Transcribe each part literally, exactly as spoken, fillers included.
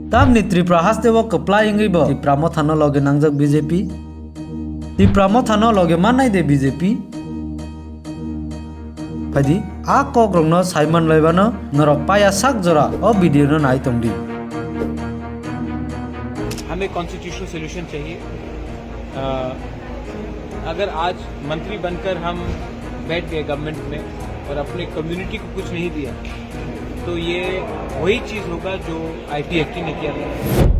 Tamni Tripura haste o kwplai wngwi bo Tipra Motha no loge nangjak B J P? Tipra Motha no loge mannai de B J P? Phaidi, a kok rokno saiman laibano norok paya sak jora o video no nai tongdi. हमें constitutional solution चाहिए। अ, अगर आज मंत्री बनकर हम बैठ गए गवर्नमेंट में और अपने कम्युनिटी को कुछ नहीं दिया, तो ये वही चीज़ होगा जो आईपी एटी ने किया था।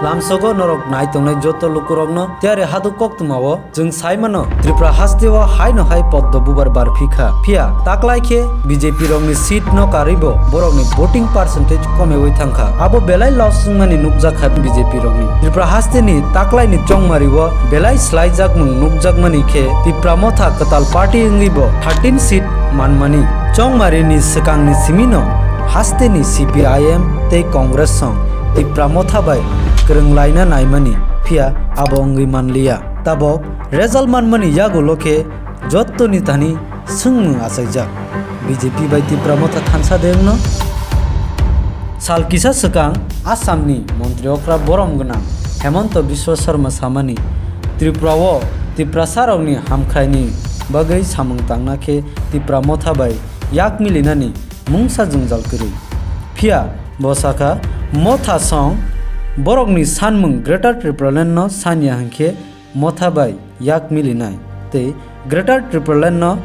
Lamsogo norok nai tongnai joto lukurokno tiyari hadu koktwmao chwng sai mano, Tripura haste o haino hai poddo bubar bar phi kha. Phiya taklai khe B J P rokni seat no karwi bo borokni voting percentage komewi thang kha. Abo belai loss wngmani nukjak kha B J P rokni. Tripura haste ni taklai ni chongmari o belai slaijakmung nukjakmani khe Tipra Motha kwtal party wngwi bo thirteen seat manmani. Chongmari ni swkang ni simi no haste ni C P I M tei Congress song Tipra Motha bai kwrwng laina naimani, phiya abo wngwi manliya. Tabok result manmani yagulo khe jottoni thani swngmung achaijak, B J P bai Tipra Motha thansa de wngno? Sal kisa swkang Assam ni montri okra borom gwnang Hemanta Biswa Sarma samani, Tripura o Tiprasa rokni hamkhraini bagwi samung tangna khe Tipra Motha bai yak milinani mungsa jwngjal kwrwi. Phiya bo sakha, Motha song borokni sanmung Greater Tipraland no sanya hinkhe Motha bai yak milinai tei Greater Tipraland no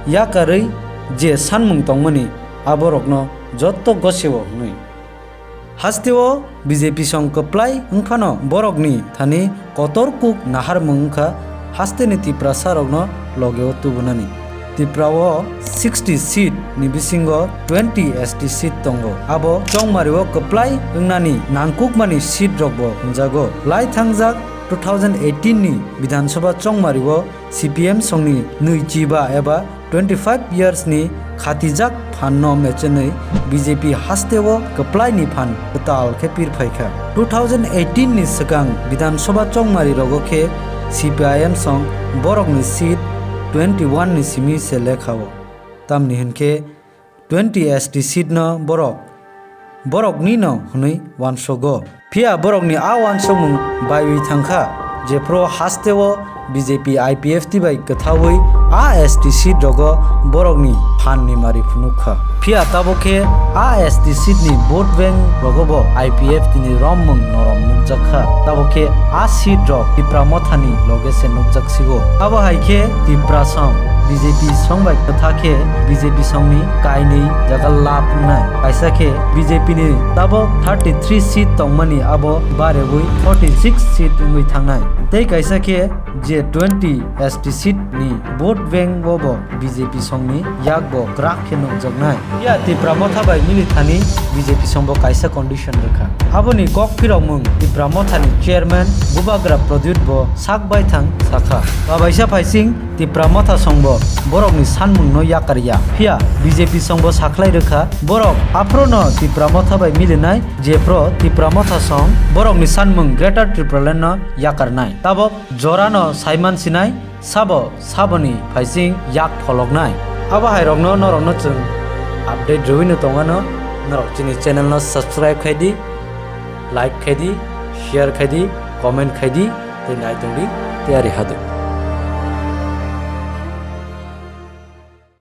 yakarwi je sanmung tongmani aborokno jotto goseo hwnwi. Hasteo B J P song kwplai wngphano borokni thani kotor kuk naharmung wngkha hasteni Tiprasa rokno logeo tubunani. Tripura o sixty seat ni bisingo twenty S T seat tongo. Abo chongmari o kwplai wngnani nangkukmani seat rokbo hwnjago. Lai thangjak two thousand eighteen ni Bidhan Sabha chongmari o C P M songni nwi chiba eba twenty five years ni khatijak phan no mechenwi B J P haste o kwplai ni phan kwtal khe pirphai kha. Two thousand eighteen ni swkang Bidhan Sabha chongmari rogo khe C P I M song borokni seat twenty one ni simi se lekha o. Tamni hinkhe twenty S T seat no borok, borokni no hwnwi uansogo. Phiya borokni a uansokmung baiwi thangkha, jephru hasteo B J P I P F T bai kwthaui a S T seat rogo borokni phan ni mari phunuk kha. Phiya tabok khe a S T seat ni vote bank rogo bo I P F T ni rommung norom nukjak kha. Tabok khe a seat rok Tipra Motha ni loge se nukjak sigo. Abo hai khe Tipra song B J P song bai kwtha khe B J P song ni kainwi jaga lab wngnai. Kaisa khe B J P ni tabok thirty three seat tongmani abo bareui forty six seat wngwi thangnai. Tei kaisa khe je twenty S T seat ni vote bank o bo B J P song ni yak bo kwrak khe nukjaknai. Phiya Tipra Motha bai mili thani B J P song bo kaisa condition rwkha. Aboni kok phirokmung Tipra Motha ni chairman Bubagra Pradyut bo sak bai thang sakha. Babaisa phaising Tipra Motha song bo borokni sanmung no yakar ya. Phiya B J P song bo sakhlai rwkha, borok aphuru no Tipra Motha bai milinai, jephru Tipra Motha song borokni sanmung Greater Tipraland no yakarnai. Tabok jora no saiman sinai, sabo saboni phaising yak pholoknai. Abo hai rokno norokno chwng update rwino tongano, norok chini channel no subscribe khai di, like khai di, share khai di, comment khai di, tei nai tong di, tei ari hadu.